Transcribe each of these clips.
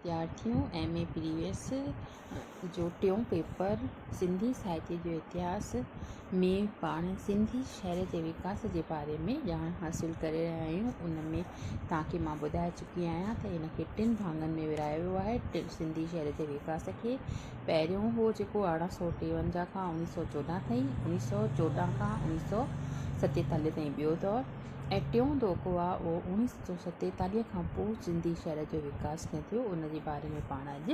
وديارٿيون M A previous جو ٽيون paper Sindhi ساهتيه جو اتهاس ۾ پاڻ سنڌي شعر جي وڪاس جي باري ۾ ڄاڻ حاصل ڪري رهيا آهيون. ان ۾ توهان کي مان ٻڌائي چڪي آهيان ته ان کي ٽن ڀاڱن ۾ ورهايو ويو آهي. سنڌي شعر جي وڪاس کي پهريون هو جيڪو 1853 کان 1914 تائين، 1914 کان 1947 تائين ٻيو دور ۽ ٽيون دوڪو آهي اهو 1947 کان پوء سنڌي شعر جو وڪاس ڪيئن ٿيو ان جي باري ۾ پاڻ اڄ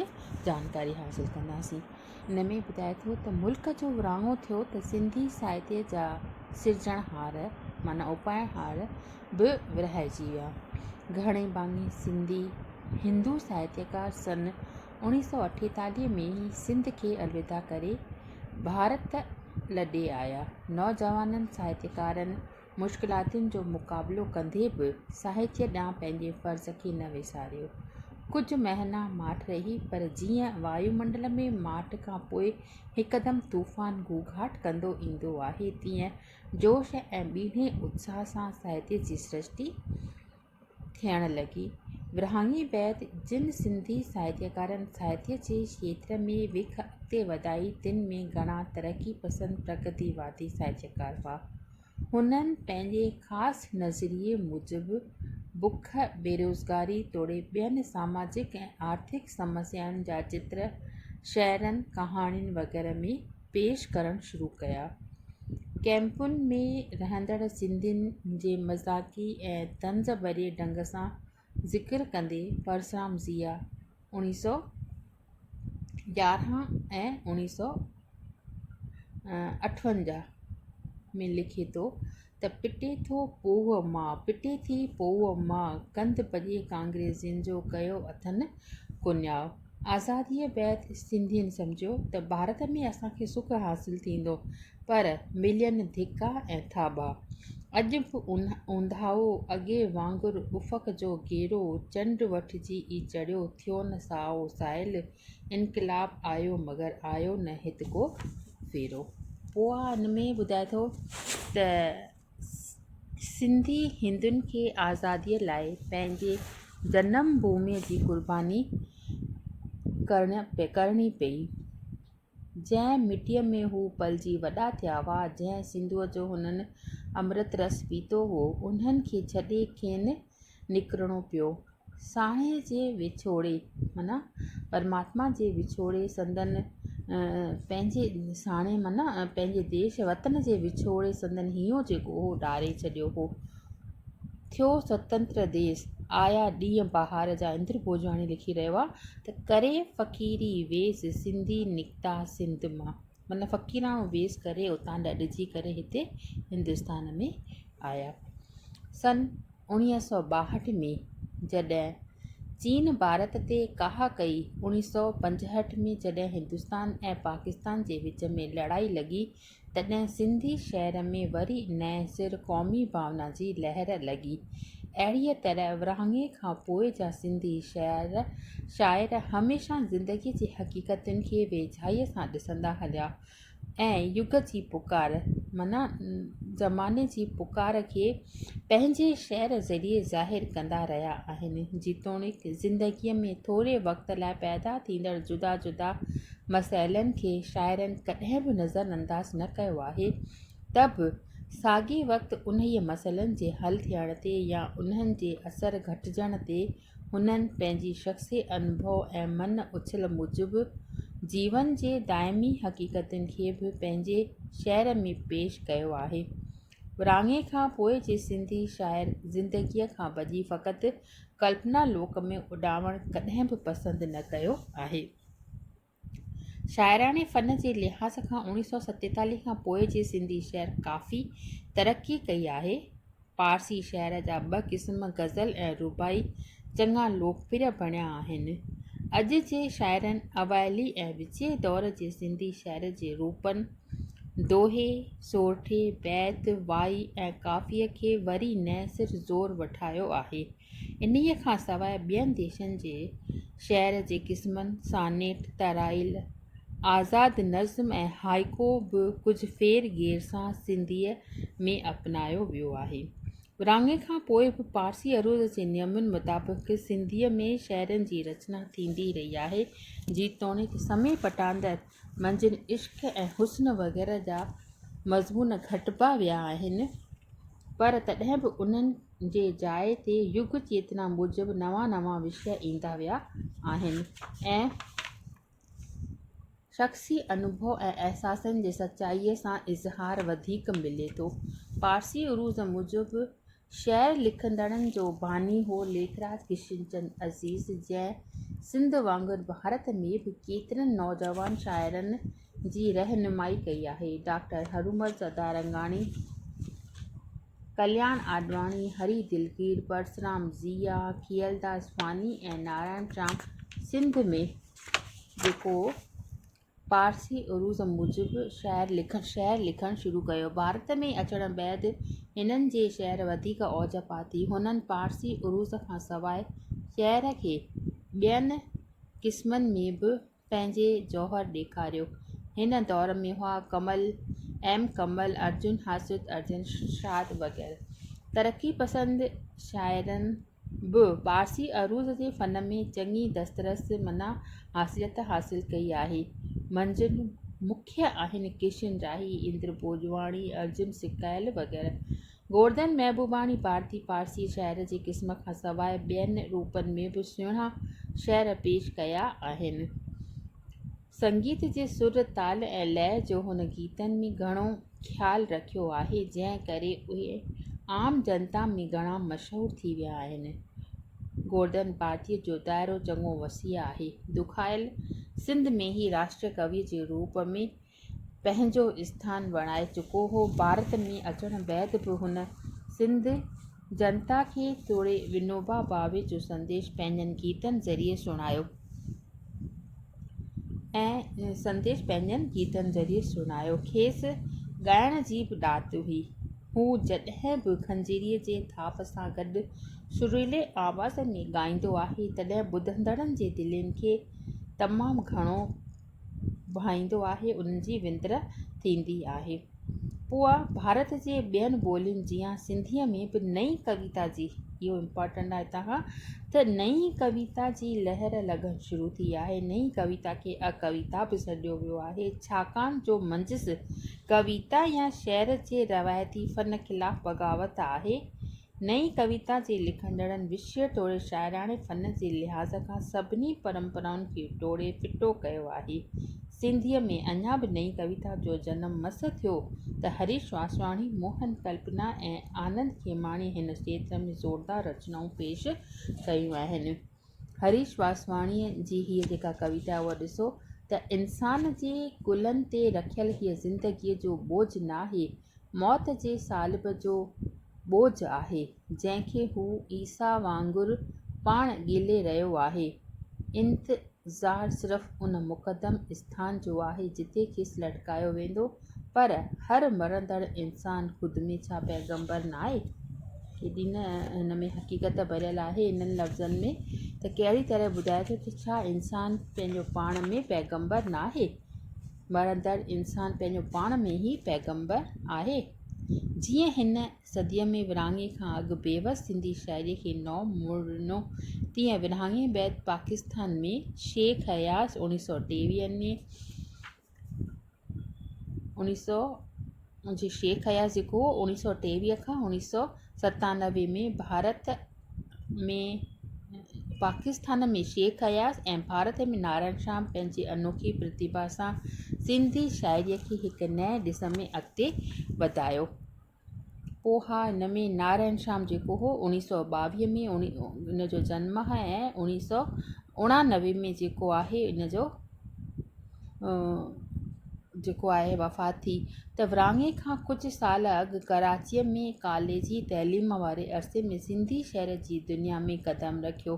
جانڪاري حاصل ڪنداسين. ان ۾ ٻڌائي ٿو ته ملڪ جو ورهاڱو ٿيو ته سنڌي ساهتيه جا سرجڻهار معنيٰ اپائڻهار به ورهائجي ويا. گهڻي ڀاڱي سنڌي هندو ساهتيڪار سن 1948 ۾ ئي سنڌ کي الوداع ڪري ڀارت لڏي آيا. نوجوانن ساهتيڪارن مشڪلاتن جو مقابلو ڪندي به ساهتيه ڏانهن پنهنجي فرض کي نه وساريو. ڪجهه مهينا ماٺ رهي پر جيئن وايومنڊل ۾ ماٺ کان پوء هڪدم طوفان گهوگهاٽ ڪندو ايندو آهي تيئن جوش ۽ ٻيڻي اتساهه سان ساهتيه جي سرشٽي ٿيڻ لڳي. ورهاڱي بعد جن سنڌي ساهتيڪارن ساهتيه جي کيتر ۾ وک اڳتي وڌائي، تن ۾ گهڻا ترقي پسند پرگتيوادي ساهتيڪار هئا. هنن پنهنجي خاص نظريي موجب بک، بيروزگاري توڙي ٻين سماجڪ ۽ آرٿڪ سمسيائن جا چتر شعرن، ڪهاڻين وغيره ۾ پيش ڪرڻ شروع ڪيا. ڪئمپن ۾ رهندڙ سنڌين جي مذاقي ۽ طنز ڀريي ڍنگ سان ذڪر ڪندي پرسرام ضياء 1911 ۽ 1958 ۾ لکي ٿو ته پٽي ٿو پوهه مان، پٽي ٿي پوهه مان، ڪنڌ ڀڄي ڪانگريزين جو ڪيو اٿن ڪنياء. آزاديء بعد سنڌين سمجهيو ته ڀارت ۾ اسان کي سک حاصل ٿيندو، پر ملين ڌڪا ۽ ٿاٻا. اڄ به اونداهو اڳي وانگر افق جو گهيرو، چنڊ وٺجي ئي چڙهيو، ٿيو نه سائو سائل، انقلاب آيو مگر آيو نه هت ڪو ڦيرو. پوء ان ۾ ٻڌائي ٿو ته سنڌي هندن کي آزاديء لاء پنهنجي جنم ڀوميء جي قرباني ڪرڻي پئي. جنهن مٽيء ۾ هو پلجي وڏا ٿيا هئا، جنهن سنڌوء جو هنن امرت رس پيتو هو، انهن کي ڇڏي کين نڪرڻو پيو. ساڻيهه جي وڇوڙي معنيٰ پرماتما جي وڇوڙي سندن پنهنجي ساڻيهه معنيٰ پنهنجي ديش وطن جي وڇوڙي سندن هينئون جيڪو هو ڏاري ڇڏيو هو. ٿيو سوتنتر ديس، آيا ڏينهن بهار جا اندر ڀوڄواڻي لکي رهيو آهي ته ڪري فقيري ويس سنڌي نڪتا سنڌ مان معنيٰ فقيراڻو ويس ڪري اتان ڏڏجي ڪري هتي هندستان ۾ آيا. سن 1962 ۾ جڏهن چين ڀارت تي ڪاهه ڪئي، 1965 ۾ جڏهن هندستان ۽ پاڪستان جي وچ ۾ لڙائي لڳي، تڏهن سنڌي شعر ۾ وري نئين سر قومي ڀاونا جي لهر لڳي. اهڙيء طرح ورهاڱي کان پوء جا سنڌي شاعر هميشه زندگيء جي حقيقتن کي ويجهائيء سان ڏسندا هليا. ۽ يگ جي پڪار معنيٰ زماني جي پڪار کي پنهنجي شعر ذريعي ظاهر ڪندا رهيا آهن. جيتوڻيڪ زندگيء ۾ ٿوري وقت لاء پيدا ٿيندڙ جدا جدا مسئلن کي شاعرن ڪڏهن به نظر انداز نه ڪيو آهي ته به ساڳئي وقت انهيء مسئلن جي حل ٿيڻ تي يا انهن جي اثر گهٽجڻ تي هنن پنهنجي شخصي انڀو ۽ من اڇل موجب جيون جي دائمي حقيقتن کي به پنهنجي شعر ۾ پيش ڪيو آهي. ورهاڱي کان پوء جي سنڌي شاعر زندگيء کان ڀڄي فقط ڪلپنا لوڪ ۾ اڏامڻ ڪڏهن به پسند نه ڪيو آهي. شاعراڻي فن جي لحاظ کان 1947 کان پوء جي سنڌي شعر ڪافي ترقي ڪئي آهي. پارسي شعر جا ٻه قسم غزل ۽ رباعي چڱا لوڪپريه بڻيا آهن. اڄ جي شاعرن اوائلي ۽ وچين دور جي سنڌي شعر جي روپن، دوهي، سورٺي، بيت، وائي ۽ ڪافيء کي وري نئين سر زور وٺايو آهي. انهيء کان سواء ٻين ديشن جي شعر جي قسمن، سانيٽ، ترائيل، آزاد نظم ۽ هائيڪو به ڪجهه ڦير گهير سان سنڌيء ۾ اپنايو ويو آهي. ورهاڱي کان پوء به پارسي عروض جي نيمن مطابق سنڌيء ۾ شعرن جي رچنا ٿيندي رهي آهي، جيتوڻيڪ سمي پٽاندر منجهن عشق ۽ حسن وغيره جا مضمون گهٽبا ويا آهن، پر تڏهن به انهن جي جاء تي يگ چيتنا موجب نوان نوان وشيه ايندا ويا آهن ۽. شخصي انوڀو ۽ احساسن جي سچائيء سان اظهار وڌيڪ ملي ٿو. پارسي عروض موجب شعر لکندڙن جو باني هو ليکراج ڪشنچند عزيز، جنهن سنڌ وانگر ڀارت ۾ به ڪيترن نوجوان شاعرن جي رهنمائي ڪئي آهي. ڊاڪٽر هرومل سدارنگاڻي، ڪلياڻ آڏواڻي، هري دلگير، پرسرام ضيا، کيئلداس فاني ۽ نارائڻ شيام سنڌ ۾ جيڪو پارسي عروض موجب شعر لکڻ شروع ڪيو. ڀارت ۾ اچڻ بعد هنن جي شعر وڌيڪ اوج پاتي. هنن پارسي عروض کان سواء شعر کي ٻين قسمن ۾ به پنهنجي جوهر ڏيکاريو. هن دور ۾ هئا ڪمل، ايم ڪمل، ارجن حاسد، ارجن شاد وغيره. ترقي پسند شاعرن به پارسي عروض جي فن ۾ چڱي دسترس معنيٰ حاصليت حاصل ڪئي آهي. منجهن مکيه آهن ڪشن راهي، اندر ڀوڄواڻي، ارجن سڪايل وغيره. گورڌن محبوباڻي ڀارتي پارسي شعر جي قسم کان سواء ٻين روپن ۾ به سهڻا شعر پيش ڪيا آهن. سنگيت جي سر، تال ۽ لئه جو هن گيتن ۾ گهڻو خيال رکيو آهي، جنهن ڪري اهي عام جنتا ۾ گهڻا مشهور ٿي ويا آهن. گورڌن ڀارتيء جو دائرو چڱو وسيع آهي. دکايل سنڌ ۾ هي راشٽر ڪويء جي روپ ۾ پنهنجو اسٿان بڻائي چڪو هو. ڀارت ۾ اچڻ بعد به هن سنڌ جنتا کي توڙي ونوبا ڀاوي جو سنديش پنهنجن گيتن ذريعي سڻايو. ۽ سنديش پنهنجن گيتن ذريعي سڻايو. کيس ڳائڻ جي به ڏات هئي. هو جڏهن به خنجريء جي ٿاپ سان گڏ سريلي آواز ۾ ڳائيندو آهي، تڏهن ٻڌندڙن جي دلين کي تمام گهڻو ڀائيندو آهي، انهن جي وندر ٿيندي آهي. پوء ڀارت جي ٻين ٻولين جيان سنڌيء ۾ به نئين ڪويتا جي، اهو امپارٽنٽ آهي هتان کان، ته نئين ڪويتا جي لهر لڳڻ شروع ٿي آهي. نئين ڪويتا کي اڪويتا به سڏيو ويو آهي، ڇاڪاڻ جو منجهس ڪويتا يا شعر جي روايتي فن خلاف بغاوت آهي. نئين ڪويتا جي لکندڙن وشيه توڙي شاعراڻي فن جي لحاظ کان سڀني پرمپرائن کي ٽوڙي ڦٽو ڪيو آهي. سنڌيء ۾ اڃا به نئين ڪويتا جو جنم مس ٿيو ته هريش واسواڻي، موهن ڪلپنا ۽ آنند کيماڻي هن کيتر ۾ زوردار رچنائون پيش ڪيون آهن. هريش واسواڻيء جي هيء جيڪا ڪويتا آهي اها ڏسو ته انسان جي ڪلهن تي رکيل هيء زندگيء جو ٻوجهه ناهي، موت جي صالب جو ٻوجهه آهي، جنهن کي هو عيسيٰ وانگر پاڻ ڳيلي رهيو آهي. انتظار صرف ان مقدم اسٿان جو آهي، جتي کيس لٽڪايو ويندو، پر هر مرندڙ انسان خود ۾ ڇا پيغمبر ناهي؟ ڪيڏي نه هن ۾ حقيقت ڀريل آهي انهن لفظن ۾ ته ڪهڙي طرح ٻڌائي ٿو ته ڇا انسان پنهنجو پاڻ ۾ پيغمبر ناهي؟ مرندڙ انسان پنهنجو پاڻ ۾ ئي پيغمبر آهي. جيئن هن صديء ۾ ورهاڱي کان اڳ بيوس سنڌي شاعريء کي نئون موڙ ڏنو، تيئن ورهاڱي بعد پاڪستان ۾ شيخ اياز اوڻيهه سؤ ٽيويهن ۾، اوڻيهه سؤ جي شيخ اياز جيڪو هو اوڻيهه سؤ ٽيويهه کان اوڻيهه سؤ ستانوي ۾ ڀارت ۾ پاڪستان ۾ شيخ اياز ۽ ڀارت ۾ نارائڻ شيام پنهنجي انوکي پرتڀا سان سنڌي شاعريء کي هڪ نئين ڏس ۾ اڳتي وڌايو. پوء ها ان ۾ نارائڻ شيام جيڪو هو اوڻيهه سؤ ٻاويهه ۾ ان جو جنم آهي ۽ اوڻيهه سؤ اڻانوي ۾ جيڪو آهي ان جو جيڪو آهي وفات ٿي ته ورهاڱي کان ڪجهه سال اڳ ڪراچيء ۾ ڪاليجي تعليم واري عرصي ۾ سنڌي شعر جي دنيا ۾ قدم رکيو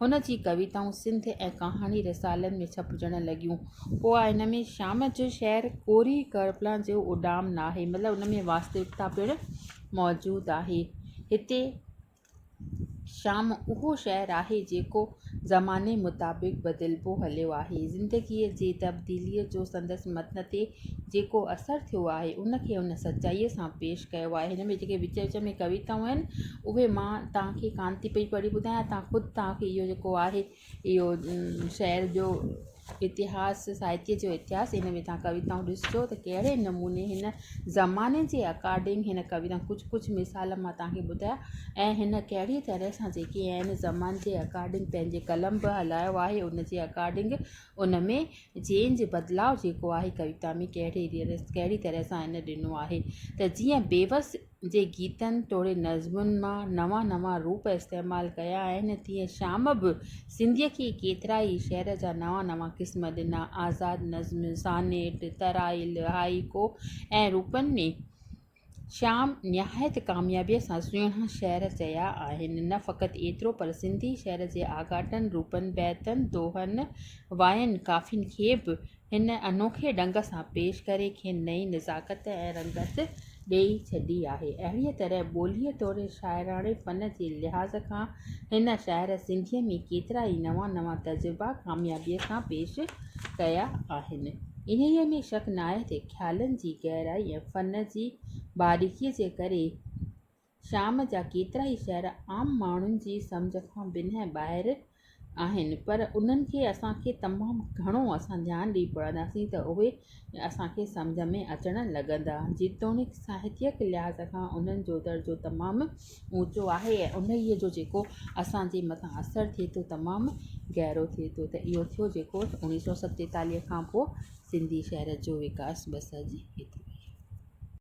هن جي ڪويتائون سنڌ ۽ ڪهاڻي رسالن ۾ ڇپجڻ لڳيون. پوء ان ۾ شام جو شعر ڪوري ڪربلا جو اڏام ناهي مطلب ان ۾ واستوڪتا پڻ موجود آهي. هتي شام اهو شهر آهي جيڪو زماني مطابق بدلبو هليو آهي. زندگيء جي تبديليء جو سندس متن تي جيڪو اثر ٿيو آهي، ان کي هن سچائيء سان پيش ڪيو آهي. هن ۾ جيڪي وچ وچ ۾ ڪويتائون آهن، اهي مان توهان کي ڪانه ٿي پئي پڙهي ٻڌايان، توهان خود توهان کي اهو جيڪو آهي اهو شعر جو اتهاس ساهتيه جو اتهاس ان ۾ توهان ڪويتائون ڏسجو ته ڪهڙي نموني هن زماني جي اڪارڊنگ هن ڪويتا ڪجهه ڪجهه مثال مان توهان کي ٻڌايا ۽ هن ڪهڙي طرح سان جيڪي آهن زماني جي اڪارڊنگ پنهنجي قلم به هلايو آهي ان جي اڪارڊنگ ان ۾ چينج بدلاء جيڪو آهي ڪويتا ۾ ڪهڙي ڪهڙي طرح سان هن ڏنو آهي ته جيئن بيوس جي گيتن توڙي نظمن مان نوان نوان روپ استعمال ڪيا آهن، تيئن شيام به سنڌيء کي ڪيترائي شعر جا نوان نوان قسم ڏنا. آزاد نظم، سانيٽ، ترائيل، هائيڪو ۽ روپن ۾ شيام نهايت ڪاميابيء سان سهڻا شعر چيا آهن. نه فقط ايترو پر سنڌي شعر جي آڳاٽن روپن، بيتن، دوهن، واين، ڪافين کي به هن انوکي ڍنگ سان پيش ڪري کين نئين نزاڪت ۽ رنگت ڏيئي ڇڏي آهي. اهڙيء طرح ٻوليء توڙي شاعراڻي فن جي لحاظ کان هن شاعر سنڌيء ۾ ڪيترا ئي نوان نوان تجربا ڪاميابيء سان پيش ڪيا آهن. انهيء ۾ شڪ ناهي ته خيالن جي گهرائي ۽ فن جي باريڪيء جي ڪري شام جا ڪيترائي شعر عام ماڻهن جي سمجهه کان بنهه ٻاهر آهن، پر انهن کي اسان کي تمام گهڻو اسان ڌيان ڏئي پڙهنداسين ته اهي اسان کي سمجهه ۾ اچڻ لڳندا. جيتوڻيڪ ساهتيڪ لحاظ کان انهن جو درجو تمام اوچو آهي ۽ انهيء جو جيڪو اسان جي مٿان اثر ٿئي ٿو تمام گهرو ٿئي ٿو ته اهو ٿيو جيڪو 1947 کان پوء سنڌي شعر جو وڪاس بس اڄ ايترو.